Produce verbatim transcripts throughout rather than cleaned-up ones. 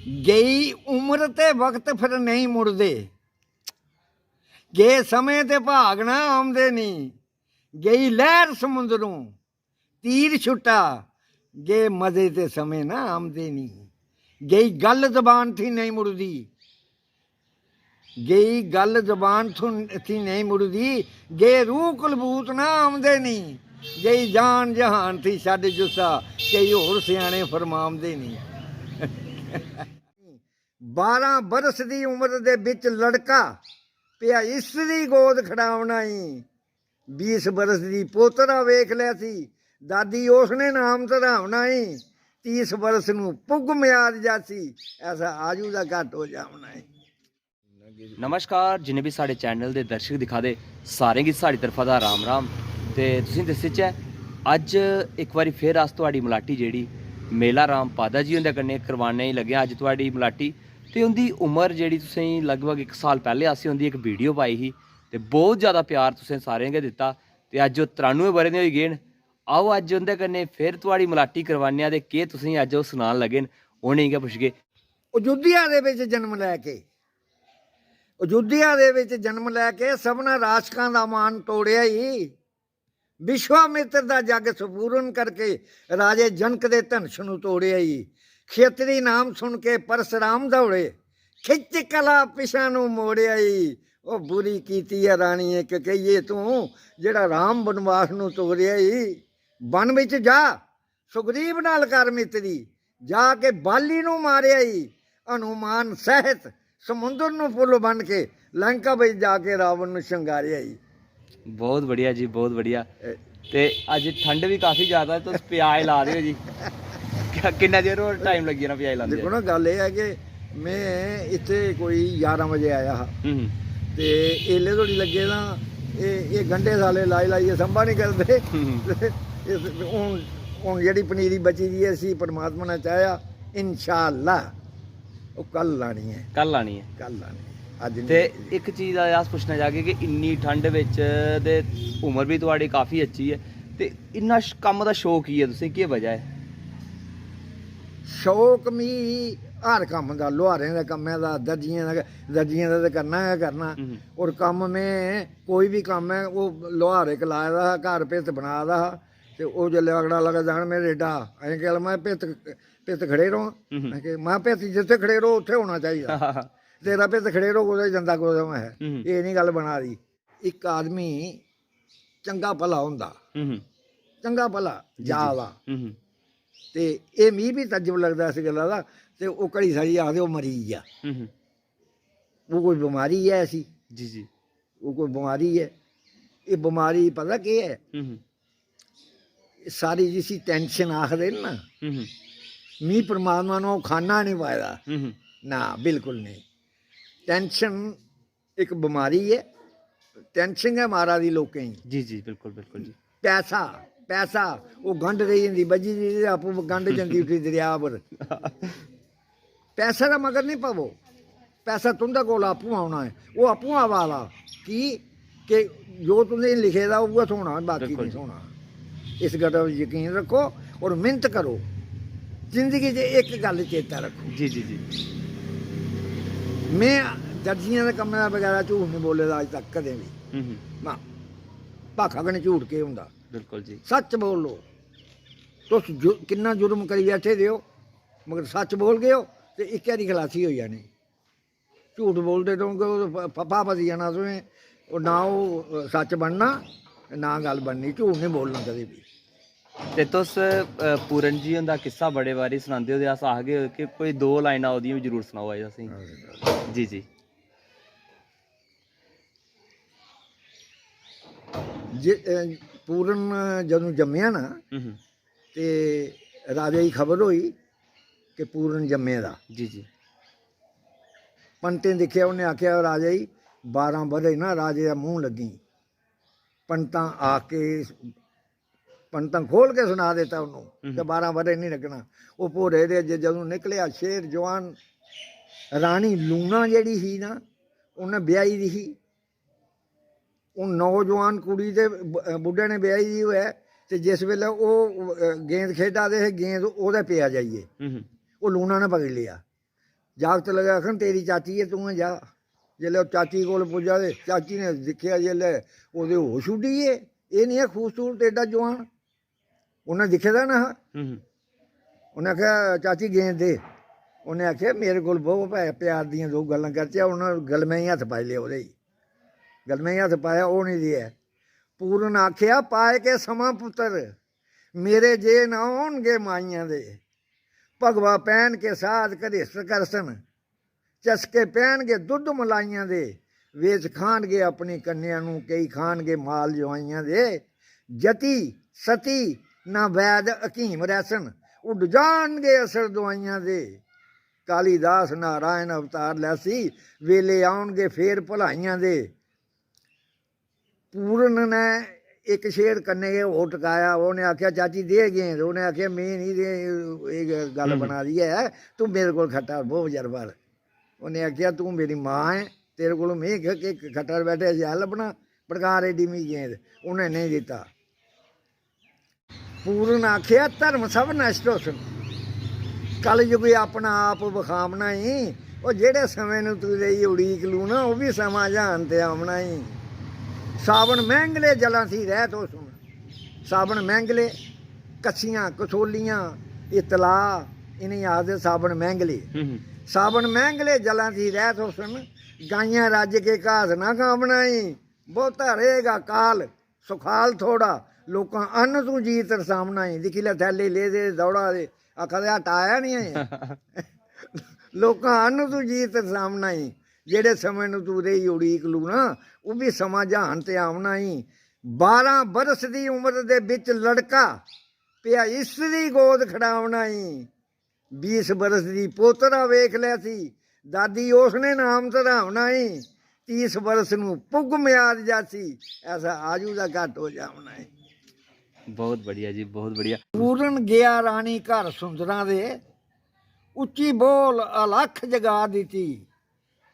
गेई उम्र ते वक्त फिर नेईं मुड़दे। गे समें ते भाग ना औंदे नी। गेई लैह्र समुंदरों, तीर छुट्टा। गे मजे ते समें ना औंदे नी। गेई गल्ल जबान थी नेईं मुड़दी। गेई गल्ल जबान थु-, थी नेईं मुड़दी। गे रूह कुलबूत ना औंदे नी। गेई जान जहान थी छड्ड जुस्सा। केई होर स्याने फरमांदे नी। बारां बरस दी उम्र दे बिच लड़का पेआ इस दी गोद खड़ावना ई। बीस बरस दी पोतरा वेख लै सी, दादी उसने नाम धरावना ई। तीस बरस नू पुग म्याद जासी, ऐसा आजू दा घट हो जावना ई। नमस्कार, जिन्ने भी साढ़े चैनल दे दर्शक दिखा दे, सारें गी साढ़ी तरफा दा राम राम। ते तुसें दस्सचै, अज्ज इक बारी फिर अस थुआढ़ी मलाटी जेह्ड़ी मेला राम पादा जी हुंदे कन्नै करवाने गी लग्गे आं। अज्ज थुआढ़ी मलाटी ते उं'दी उम्र जेह्ड़ी तुसें गी लगभग इक साल पैह्लें असें उं'दी इक वीडियो पाई ही ते बहुत ज़्यादा प्यार तुसें सारें गै दित्ता। ते अज्ज ओह् त्रानुऐ ब'रें दे होई गे न। आओ, अज्ज उं'दे कन्नै फिर थुआढ़ी मलाटी करवाने आं ते केह् तुसें गी अज्ज ओह् सनान लगे न, उ'नेंगी गै पुच्छगे। अयोध्या दे बिच जन्म लै के अयोध्या दे बिच जन्म लै के सभना राशकां दा मान तोड़ेआ ई। विश्वामित्र दा जग संपूर्ण करके राजे जनक दे धनश नू तोड़ेआ ई। खेतरी नाम सुन के परसराम दौड़े, खिच्च कला पिछां नू मोड़ेआ ई। ओ बुरी कीती ऐ रानिये ककेइये तूं, जेड़ा राम बनवास नू तोड़ेआ ई। वन विच जा, सुग्रीव नाल कर मित्तरी, जा के बाली नू मारेआ ई। हनुमान सहित समुंदर नू पुल बन के लंका विच जाके रावण नू शंगारेआ ई। बहुत बढ़िया जी, बहुत बढ़िया। ते अज्ज ठंड भी काफी ज्यादा ऐ, तुस प्याज ला दे हो जी। क्या, किन्ना चिर होर टाइम लग्गी जाना प्याज लांदे? देखो ना, गल्ल एह् ऐ कि में इत्थै कोई ञारां बजे आया हा हम्म, ते एल्ले धोड़ी लग्गे दा, एह् एह् गंढे साले लाई लाइयै संभा निं करदे। हम्म। ते इस हून हून जेह्ड़ी पनीरी बची दी ऐ, इसी परमात्मा ने चाहेआ, इंशाअल्लाह ओह् कल लानी ऐ। कल लानी ऐ। कल लानी ऐ, अज्ज निं ते लग्गी दी। इक चीज दा अस पुच्छना चाहगे कि इन्नी ठंड बिच ते उम्र भी थुआढ़ी काफी अच्छी ऐ, ते इन्ना श- कम्म दा शौक की ऐ तुसें, केह् वजह ऐ? शौक मी हर कम्म दा, लुहारें दे कम्मै दा, दर्जियें दा, दर्जियें दा ते करना गै करना। हम्म। और कम्म में कोई बी कम्म ऐ, ओह् लुहार इक लाए दा हा, घर भित्त बना दा हा, ते ओह् जेल्लै अगड़ा लगा जान, में रेडा, अजें गल्ल, में भित्त भित्त खड़े र'वां। हम्म। में आखेआ, में भित्त जित्थै खड़े र'वो, उत्थै होना चाहिदा। तेरा भित्त खड़े र'वो, कुतै जंदा कुतै, में हम्म। एह् निं गल्ल बना दी। इक आदमी चंगा भला होंदा, हम्म, चंगा भला जी, जा जी। दा, हम्म, ते एह् मिगी बी तज्जब लगदा इस गल्ला दा। ते ओह् घड़ी सारी आखदे ओह् मरी गेआ। हम्म, ओह् कोई बमारी ऐ ऐसी? जी, जी। ओह् कोई बमारी ऐ? एह् बमारी पता केह् ऐ? हम्म, एह् सारी जिसी टैंशन आखदे न ना, हम्म, मी परमात्मा ने ओह् खाना निं पाए दा। हम्म, ना, बिल्कुल नेईं। टैंशन इक बमारी ऐ। टैंशन गै मारा दी लोकें गी। जी, जी, बिल्कुल, बिल्कुल जी। पैसा, पैसा, ओह् गंढ रेही जंदी बज्झी दी ते आपूं गंढ जंदी उठी दरेआ पर। पैसे दा मगर निं पवो, पैसा तुं'दे कोल आपूं औना ऐ, ओह् आपूं आवा दा। की के जो तुसें लिखे दा उ'ऐ थ्होना, बाकी बिल्कुल निं जी। थ्होना। इस गल्ला पर यकीन रक्खो और मेहनत करो। जिंदगी च इक गल्ल चेता रक्खो, जी, जी, जी। में दर्जियां दे कम्मै दा बगैरा झूठ निं बोले दा अज्ज तक कदें बी। हम्म, ना, भाखा कन्नै झूठ केह् होंदा? बिल्कुल जी। सच्च बोलो। तुस जु-, किन्ना जुर्म करी बैठे दे ओ, मगर सच्च बोलगे ओ ते इक्कै दी खलासी होई जानी। झूठ बोलदे रौह्गे, ओह् फ-, फप्पा फसी जाना तुसें। ओह् ना ओह् सच्च बनना, ना गल्ल बननी। झूठ निं बोलना कदें बी। ते तुस, अ, पूरन जी हुंदा किस्सा बड़े बारी सनांदे ओ ते अस आखगे कि कोई दो लाइनां ओह्दियां बी जरूर सनाओ अज्ज असेंगी। जी, जी। जे, अ, पूरन जदूं जम्मेआ ना, हम्म, ते राजे गी खबर होई कि पूरन जम्मे दा। जी, जी। पंतें दिक्खेआ, उ'न्नै आखेआ राजे गी, "बारां ब'रे ना राजे दा मूंह लग्गी।" पंतां आके, पंतां खोल के सुना दित्ता उ'न्नू कि हम्म। बारां ब'रे निं लग्गना। ओह् भोरे दे ज-, जदूं निकलेआ शेर जवान, रानी लूना जेह्ड़ी ही ना, उ'न्नै ब्याही दी ही। हून नौजवान कुड़ी ते ब-, बुड्ढे ने ब्याही दी होऐ ते जिस बेल्लै ओह्, अ, गेंद खेढा दे हे, गेंद ओह्दे पेआ जाइयै, हम्म, ओह् लूना ने पकड़ी लेआ। जागत लगे आखन, "तेरी चाची ऐ, तूं गै जा।" जिसलै ओह् चाची कोल पुज्जा ते चाची ने दिक्खेआ, जिसलै ओह्दे होश उड्डी गे, "एह् नेहा खूबसूरत एड्डा जुआन।" उन्नै दिक्खे दा ना हा। हम्म। उन्नै आखेआ, "चाची, गेंद दे।" उन्नै आखेआ, "मेरे कोल बौह्, भै, प्यार दियां दो गल्लां करचै।" उन्नै गलमें गी हत्थ पाई लेआ ओह्दे गी। गलमें गी हत्थ पाया, ओह् निं देऐ। पूरन आखेआ, "पाए के समां पुत्तर, मेरे जे ना होन गे माइयां दे। भगवा पैन के साथ घरिष्ठ करसन, चसके पैन के दुद्ध मलाइयां दे। वेच खान गे अपनी कन्या नू, केई खान गे माल जवाइयां दे। जती, सती, ना वैद हकीम रैसन, उड जान गे असर दवाइयां दे। कालिदास नारायण अवतार लैसी, वेले आउन गे फेर भलाइयां दे।" पूरन ने इक शेर कन्नै गै होर टकाया। उ'नें आखेआ, "चाची, दे गेंद।" उ'नें आखेआ, "में निं दे, एह् गल्ल हम्म। बना दी ऐ, तूं मेरे कोल खट्टा बौह् जरबल।" उ'नें आखेआ, "तूं मेरी मां ऐ, तेरे कोल में ख-, ख-, खट्टा पर बैठे शैल लब्भना, पटकार एड्डी मी गेंद।" उ'नें नेईं दित्ता। पूरन आखेआ, "धर्म सब नश्ट होसन, कलयुगी अपना आप बखावना ई। ओ जेह्ड़े समें नू तू रेही उड़ीक लूना, ओह् बी समां ज्हान ते औना ई। सावन मैंगले जलां थी रैह्त होसन।" सावन मैंगले, कस्सियां, कसोलियां, एह् तलाऽ, इ'नेंगी आखदे सावन मैंगले। हम्म। "सावन मैंगले जलां थी रैह्त होसन, गाइयां रज्ज के घास ना खावना ई। बहुता रहेगा काल, सुखाल थोड़ा, लोकां अन्न तू जी तरसावना ई।" दिक्खी लै, थैले लेदे, दौड़ा दे, आखा दे, "हटा आया निं अजें।" "लोकां अन्न तू जी तरसावना ई, जेह्ड़े समें नू तू रेही उड़ीक लूना, ओह् बी समां ज्हान ते औना ई। बारां बरस दी उम्र दे बिच लड़का, पेआ इस दी गोद खड़ावना ई। बीस बरस दी पोतरा वेख लैसी, दादी उसने नाम धरावना ई। तीस बरस नू पुग म्याद जासी, ऐसा आजू दा घट हो जावना ई।" बहुत बढ़िया जी, बहुत बढ़िया। पूरन गेआ रानी घर सुंदरां दे, उच्ची बोल अलख जगा दित्ती।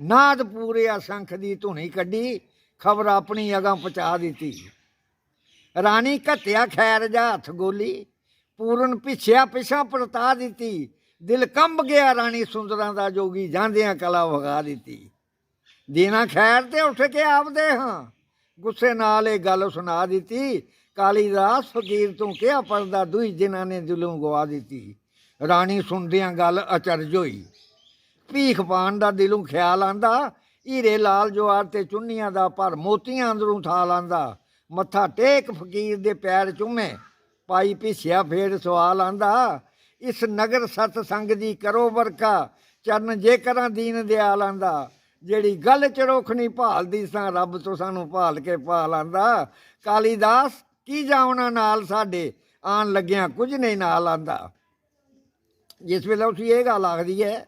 नाद पूरे असंख दी धुनी कड्ढी, खबर अपनी अगां पचा दित्ती। रानी घत्तेआ खैर जा हत्थ गोली, पूरन पिच्छेआ पिछां परता दित्ती। दिल कंब गेआ रानी सुंदरां दा, जोगी जांदेआं कला वगा दित्ती। देना खैर ते उठ के आपदे हां, गुस्से नाल एह् गल्ल सुना दित्ती। कालिदास फकीर तूं केह् पढ़दा, दुई जनाने दिलों गवा दित्ती। रानी सुनदियां गल्ल अचरज होई, भीख पान दा दिलों ख्याल आंदा। हीरे लाल जवाहर ते चुन्नियां दा भर मोतियां अंदरों थाल आंदा। मत्था टेक फकीर दे पैर चुम्मे, पाई भिस्सेआ फेर सोआल आंदा। इस नगर सतसंग दी करो बरखा, चरण जेकरां दीन दयाल आंदा। जेह्ड़ी गल्ल चरोखनी भालदी सां, रब्ब तुसां नू भाल के भाल आंदा। कालिदास की जावना नाल साढ़े, आन लग्गेआं कुछ नेईं नाल आंदा। जिस बेल्लै उसी एह् गल्ल आखदी ऐ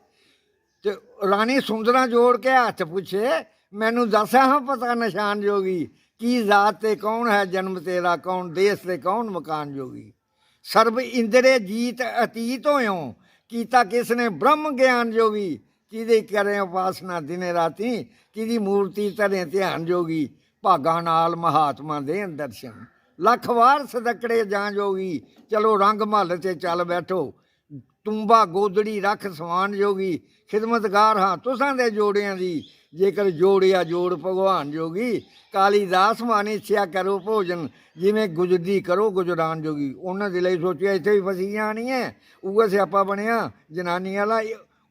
ते रानी सुंदरां जोड़ के हत्थ पुच्छे, "मैनू दस हां पता नशान जोगी, की जात ते कौन है जन्म तेरा, कौन देश ते कौन मकान जोगी। सर्व इंद्रे जीत अतीत होयों, कीता किसने ब्रह्म ज्ञान जोगी, किदी करें उपासना दिनें रातीं, किदी मूर्ति धरें ध्यान जोगी, भागा नाल महात्मा देन दर्शन। लख वार सदकड़े जां जोगी, चलो रंग महल ते चल बैठो। तूंबा गोदड़ी रख समान जोगी, खिदमतगार हां तुसां दे जोड़ेआं दी, जेकर जोड़ेआ जोड़ भगवान जोगी।" कालिदास मानिछेआ करो भोजन, जिमें गुजरदी करो गुजरान जोगी। उन्नै दिलै च सोचेआ, "इत्थै बी फसी जानी ऐ।" उ'ऐ स्यापा बनेआ जनानी आह्ला,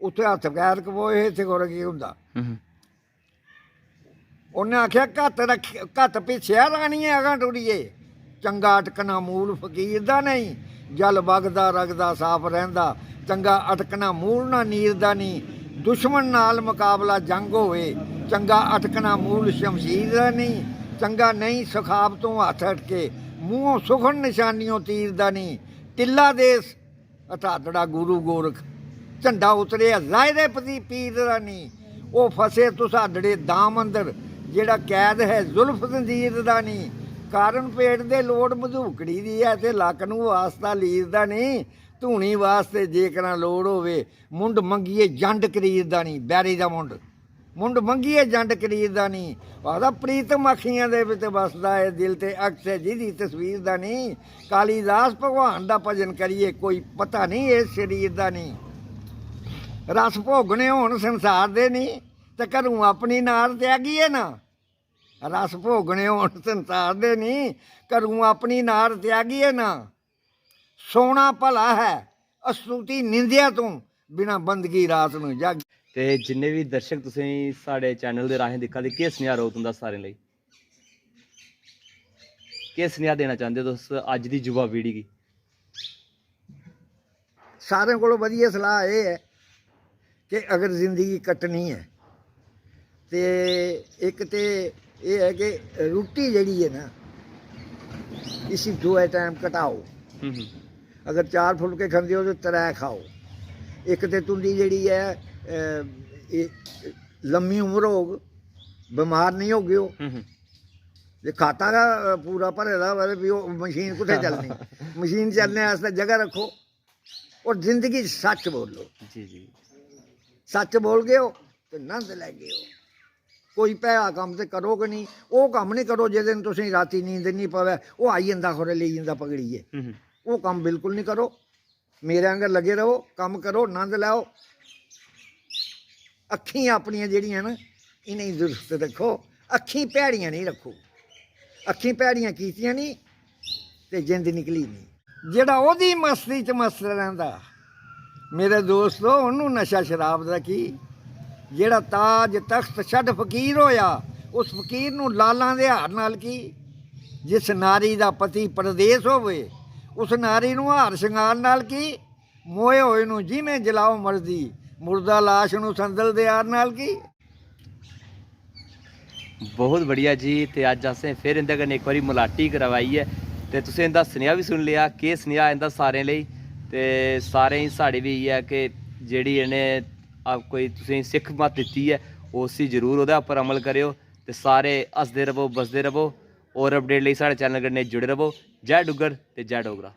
उत्थै हत्थ पैर कपोए हे, इत्थै खबरै केह् होंदा। हम्म। उन्नै आखेआ, "घत्त रक्ख-, घत्त पिच्छेआ रानिये अगां टुरिये। चंगा अटकना मूल फकीर दा नेईं, जल बगदा रगदा साफ रैंह्दा। चंगा अटकना मूल ना नीर दा नेईं, दुश्मन नाल मकाबला जंग होवे। चंगा अटकना मूल शमशीर दा नेईं, चंगा नेईं सखावतों हत्थ अटके, मूंहों सुखन नशानियों तीर दा नेईं। टिल्ला देस हथादड़ा गुरु गोरख, झंडा उतरेआ जायरे पती पीर दा नी। ओह् फसे तुस हथादड़े दाम अंदर, जेह्ड़ा कैद है जुल्फ जंजीर दा नी। कारण पेट दे लोड़ मधूकड़ी दी ऐ ते लक्क नू वास्ता लीर दा नी। धूनी वास्ते जेकरां लोड़ होवे, मुंड मंगियै जंड करीर दा नी, बैरी दा मुंड। मुंड मंगियै जंड करीर दा नी। आखदा, "प्रीतम अक्खियां दे बिच बसदा ऐ दिल ते अक्स ऐ जिदी तस्वीर दा नी।" कालिदास भगवान दा भजन करियै कोई पता नी इस शरीर दा नी। रस भोगने होन संसार दे नी, ते घरूं अपनी नार त्यागिए ना। रस भोगने होन संसार दे नी, घरूं अपनी नार त्यागिए ना। सोना भला है अस्तुति निंदेआ तूं, बिना बंदगी रात नूं जागी। ते जिन्ने बी दर्शक तुसेंगी साढ़े चैनल दे राहें दिक्खा दे, केह् सनेहा रौह्ग तुं'दा सारें लेई? केह् सनेहा देना चांह्दे तुस अज्ज दी युवा पीढ़ी गी? सारें कोला बधिया सलाह एह् ऐ कि अगर जिंदगी कट्टनी ऐ ते इक ते एह् ऐ कि रुट्टी जेह्ड़ी ऐ ना, इसी दोऐ टैम घटाओ। हम्म, हम्म। अगर चार फुलके खंदे ओ ते त्रै खाओ। इक ते तुं'दी जेह्ड़ी ऐ, अ, एह् लम्मी उम्र होग, बमार नेईं होगे ओ। हम्म, हम्म। जे खाता गै पूरा भरे दा होऐ ते फ्ही ओह् मशीन कुत्थै चलनी? मशीन चलने आस्तै जगह रक्खो और जिंदगी च सच्च बोलो। जी, जी। सच्च बोलगे ओ ते नंद लैगे ओ। कोई भैड़ा कम्म ते करो गै निं। ओह् कम्म निं करो जेह्दे नै तुसेंगी रातीं नींद निं पवै। ओह् आई जंदा, खबरै लेई जंदा पकड़ियै। हम्म, हम्म। ओह् कम्म बिल्कुल निं करो। मेरे आंगर लगे रहो, कम्म करो, नंद लैओ। अक्खीं अपनियां जेह्ड़ियां न, इ'नेंगी दुरुस्त रक्खो। अक्खीं भैड़ियां निं रक्खो। अक्खीं भैड़ियां कीतियां निं ते जिंद निकली निं। जेह्ड़ा ओह्दी मस्ती च मस्त रैंह्दा, मेरे दोस्तो, ओनू नशा शराब दा की? जेह्ड़ा ताज तख्त छड्ड फकीर होया, उस फकीर नू लालां दे हार नाल की? जिस नारी दा पति परदेस होवे, उस नारी नू हार शंगार नाल की? मोए होए नू जिमें जलाओ मर्जी, मुर्दा लाश नू संदल दे हार नाल की? बहुत बढ़िया जी। ते अज्ज असें फिर इं'दे कन्नै इक बारी मलाटी करवाई ऐ ते तुसें इं'दा सनेहा बी सुनी लेआ, केह् सनेहा इं'दा सारें लेई। ते सारें गी साढ़ी बी इ'यै कि जेह्ड़ी इ'नें आ, कोई तुसें गी सिक्ख मत दित्ती ऐ, उसी जरूर ओह्दे उप्पर अमल करेओ। ते सारे हसदे रवो, बसदे रवो, होर अपडेट लेई साढ़े चैनल कन्नै जुड़े रवो। जय डुग्गर ते जय डोगरा।